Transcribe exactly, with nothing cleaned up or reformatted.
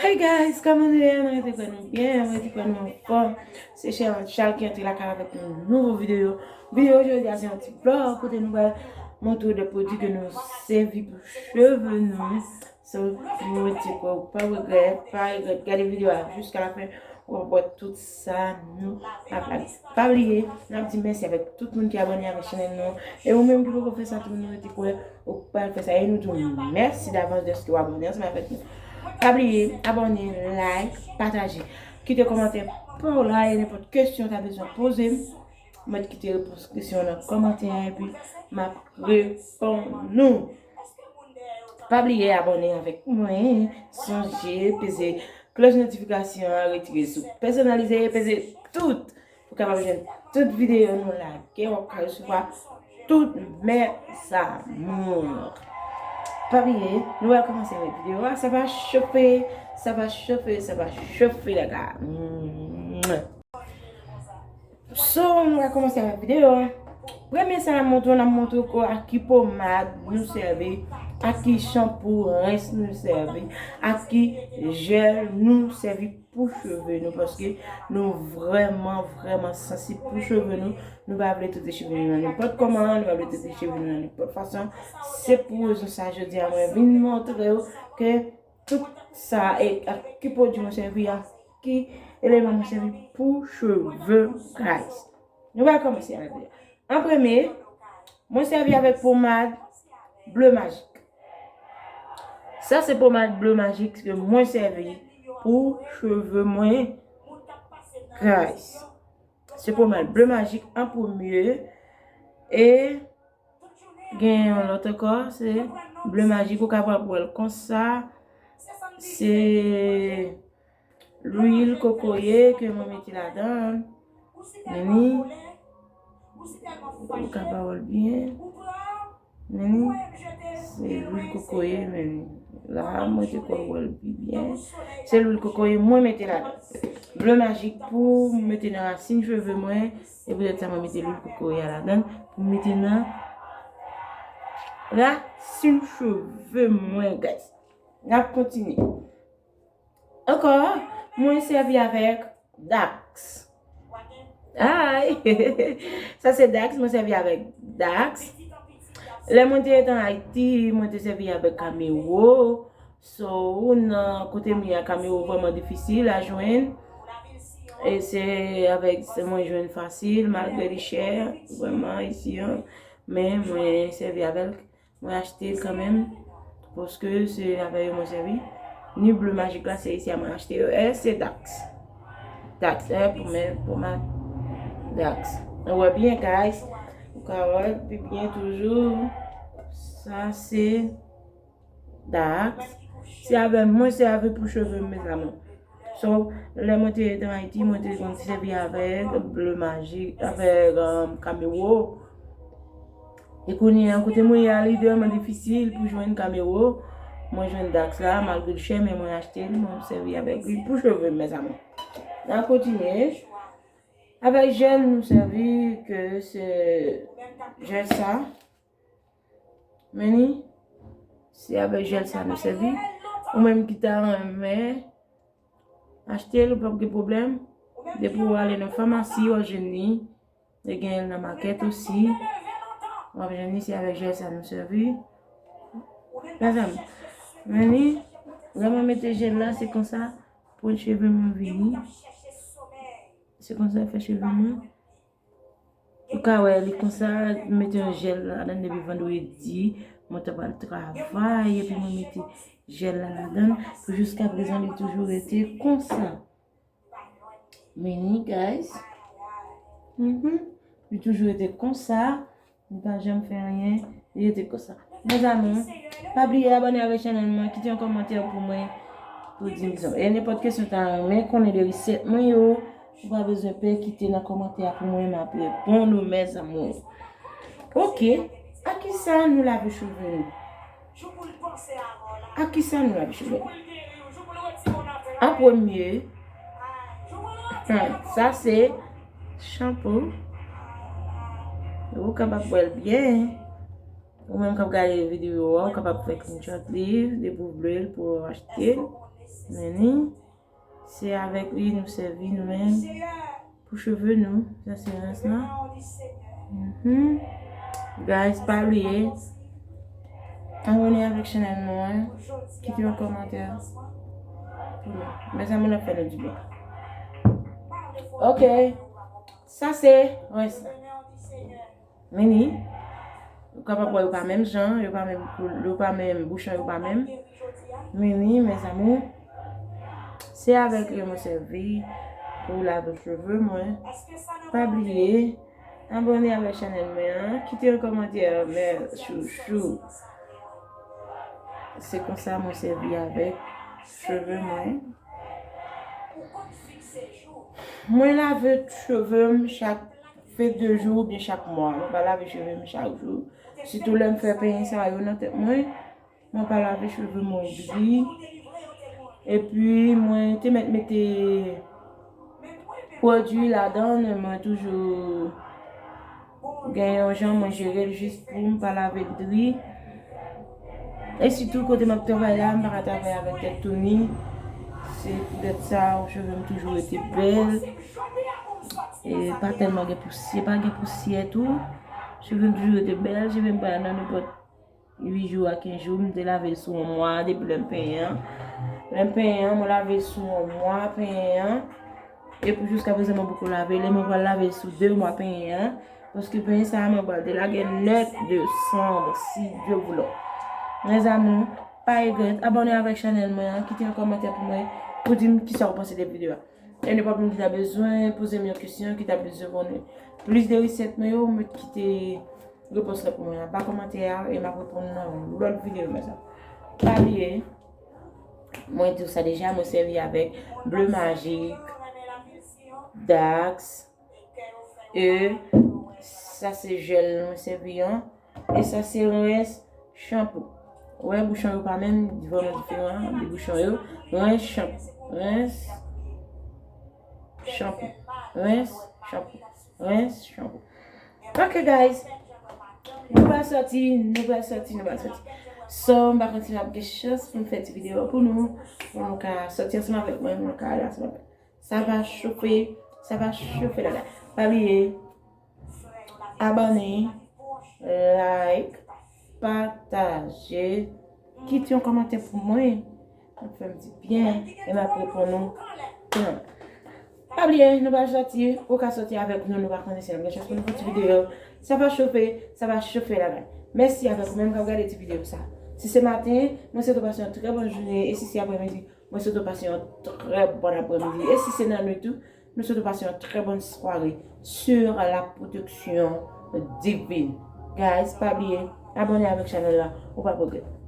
Hey guys, kòman nou ye? Mwen rete kwè nou byen, mwen rete kwè nou anfòm. Se Sherlande Charles ki antre lakay avèk yon nouvo videyo. Videyo jodi a se yon ti vlog kote nou pral montre w de pwodui ke nou sèvi pou cheve nou. So, mwen rete kwè ou pa regrèt, pa regrèt gade videyo a jiska la fen. Ou ap wè tout sa nou ap lage. Pa bliye, n ap di mèsi avèk tout moun ki abòne avèk chanèl nou an. E ou menm ki poko fè sa tou, nou rete kwè ou pral fè sa. E nou di w mèsi davans dèske w abòne ansanm avèk nou. Pa bliye, abòne, like, pataje. Kite kòmantè pa w la, e nenpòt kesyon w ta bezwen poze m. Mwen kite repons kesyon nan kòmantè a, epi m ap reponn nou. Pa bliye abòne avèk mwen. Sonje peze klòch notifikasyon an, retire sou pèsonalize, peze tout pou kapab jwenn tout videyo nou lage, w ap ka resevwa tout mes amours. Pa bliye, nou pral kòmanse avèk videyo a. Sa va chofe, sa va chofe, sa va chofe, lè gars. So, nou pral kòmanse avèk videyo a. Premye sa n ap montre w, n ap montre w ak ki pomad nou sèvi, ak ki chanpou rens nou sèvi, ak ki jèl nou sèvi pou cheve nou, paske nou vrèman, vrèman sansib pou cheve nou. Nou pa vle trete cheve nou nan nenpòt kòman, nou pa vle trete cheve nou nan nenpòt fason. Se pou rezon sa, jodi a, mwen vin montre w ke tout sa e ak ki pwodui mwen sèvi, ak ki eleman mwen sèvi pou cheve, guys. Nou pral kòmanse avèk li. An premye, mwen sèvi avèk pomad Bleu Magique. Sa se pomad Bleu Magique ke mwen sèvi pou cheve mwen, guys. Se pomad Bleu Magique an premye. E gen yon lòt ankò, se Bleu Magique, ou kapab wè l konsa. Se lwil kokoye ke mwen mete ladan. Men ni, ou kapab wè l byen. Men ni, se lwil kokoye, men la, mwen te kwè w wè l pi byen. Se lwil kokoye mwen mete ladan. Bleu Magique pou m mete nan rasin cheve mwen. E poutèt sa mwen mete lwil kokoye a ladan l pou m mete nan rasin cheve mwen, guys. N ap kontinye. Ankò, mwen sèvi avèk Dax. Ay! Sa se Dax, mwen sèvi avèk Dax. Lè mwen te ret an Ayiti, mwen te sèvi avèk Cameo. So, nan kote m ye a, Cameo vrèman difisil a jwenn. E se avèk, se mwen jwenn fasil, malgre li chè, vrèman, isi an. Men mwen sèvi avè l, mwen achte l kanmenm, paske se avè yo mwen sèvi. Ni Bleu Magique la, se isi a mwen achte yo. E se Dax. Dax, e pou men, pou mwen, Dax. Ou wè byen, guys. Ou ka wè pi byen toujou. Sa se Dax. Se avè l mwen sèvi pou cheve m, mes amours. So, lè mwen te ret an Ayiti, mwen te konn sèvi avèk Bleu Magique, avèk, um, Cameo. E kounye a, kote mwen ye a, li vrèman difisil pou jwenn Cameo. Mwen jwenn Dax la, malgre l chè, men mwen achte l, mwen sèvi avèk li pou cheve m, mes amours. N a kontinye. Avèk jèl nou sèvi, ke se jèl sa. Men ni, se avèk jèl sa nou sèvi. Ou menm ki ta renmen achte l, ou p ap gen pwoblèm. Depi w ale nan famasi, w ap jwenn li. Li genyen l nan makèt osi. W ap jwenn li, se avèk jèl sa nou sèvi. Mezanmi, men ni, lè mwen mete jèl la, se konsa pwent cheve mwen vini. Se konsa l fè cheve mwen. Ou ka wè li konsa, m mete yon jèl ladan depi vandredi, mwen t ap al travay, epi mwen mete jèl la ladan, pou jiska prezan li toujou rete konsa. Men ni, guys. Mhm. Li toujou rete konsa. Li pa janm fè anyen. Li rete konsa. Mes amours, pa bliye abòne avèk chanèl mwen, kite yon kòmantè pou mwen, pou di m sa. E nenpòt kesyon w ta renmen konnen de resèt mwen yo, ou pa bezwen pè, kite nan kòmantè a pou mwen, m ap reponn ou, mes amours. Ok, ak kisa nou lave cheve nou? Ak kisa nou lave cheve nou? An premye, hmm, sa se chanpou. Ou kapab wè l byen. Ou menm k ap gade videyo a, ou kapab fè screenshot li, depi w vle l pou w achte l. Men ni, se avèk li nou sèvi nou menm. Pou cheve nou, sa se rens lan. Mhm. Guys, pa bliye abòne avèk chanèl nou an. Kite yon kòmantè pou nou. Mezanmi, n ap fè nou di byen. Ok. Sa se rens lan. Men ni, ou kapab wè yo pa menm jan, yo pa menm koul-, yo pa menm, bouchon yo pa menm. Men ni, mes amours, se avèk li mwen sèvi pou lave cheve mwen. Pa bliye abòne avèk chanèl mwen an, kite yon kòmantè, mes chouchous. Se konsa mwen sèvi avèk cheve mwen. Mwen lave cheve m chak fè de jou oubyen chak mwa. Mwen pa lave cheve m chak jou. Sitou lè m fè penyen sa yo nan tèt mwen, mwen pa lave cheve mwen dri. Epi mwen te mèt mete pwodui ladan l, men mwen toujou gen yon jan mwen jere l jis pou m pa lave l dri. E sitou kote m ap travay la, m pa ka travay avèk tèt touni. Se poutèt sa, cheve m toujou rete bèl. E pa tèlman gen pousyè, pa gen pousyè tou. Cheve m toujou rete bèl, cheve m pa nan nenpòt uit jou a kenz jou, m te lave l sou yon mwa depi lè m penyen an. Lè m penyen an, mwen lave l sou yon mwa penyen an. Epi jiska prezan mwen poko lave l, e mwen pral lave l sou de mwa penyen an. Paske penyen sa a mwen pral delage nèt desanm, si Dye voulo. Mes amours, pa regrèt, abòne avèk chanèl mwen an, kite yon kòmantè pou mwen, pou di m kisa w panse de videyo a. E nenpòt moun ki ta bezwen poze m yon kesyon, ki ta bezwen konnen plis de resèt mwen yo, mwen kite repons la pou mwen anba kòmantè a, e m ap reponn nan lòt videyo, mes amours. Pa bliye, mwen di w sa deja, mwen sèvi avèk Bleu Magique, Dax, e sa se jèl mwen sèvi an, e sa se rens chanpou. Ou wè, bouchon yo pa menm, vrèman diferan de bouchon yo. Rens chanpou, rens chanpou, rens chanpou, rens chanpou. Ok, guys. Nou pral sòti, nou pral sòti, nou pral sòti. So, m pa konn si m ap gen chans pou m fè ti videyo pou nou. Pou nou ka sòti ansanm avèk mwen, pou nou ka ale ansanm avèk. Sa va chofe, sa va chofe la. Pa bliye abòne, like, pataje, kite yon kòmantè pou mwen. Ap fè m di byen, e m ap reponn nou. Pa bliye, nou pral sòti, ou ka sòti avèk nou, nou pa konnen si n ap gen chans pou nou fè ti videyo. Sa va chofe, sa va chofe la. Mèsi avèk ou menm k ap gade ti videyo sa. Si se maten, mwen swete w pase yon trè bòn jounen, e si se aprèmidi, mwen swete w pase yon trè bòn aprèmidi. E si se nan nwit tou, mwen swete w pase yon trè bòn sware sur la protection divine. Guys, pa bliye, abòne avèk chanèl la, ou p ap regrèt.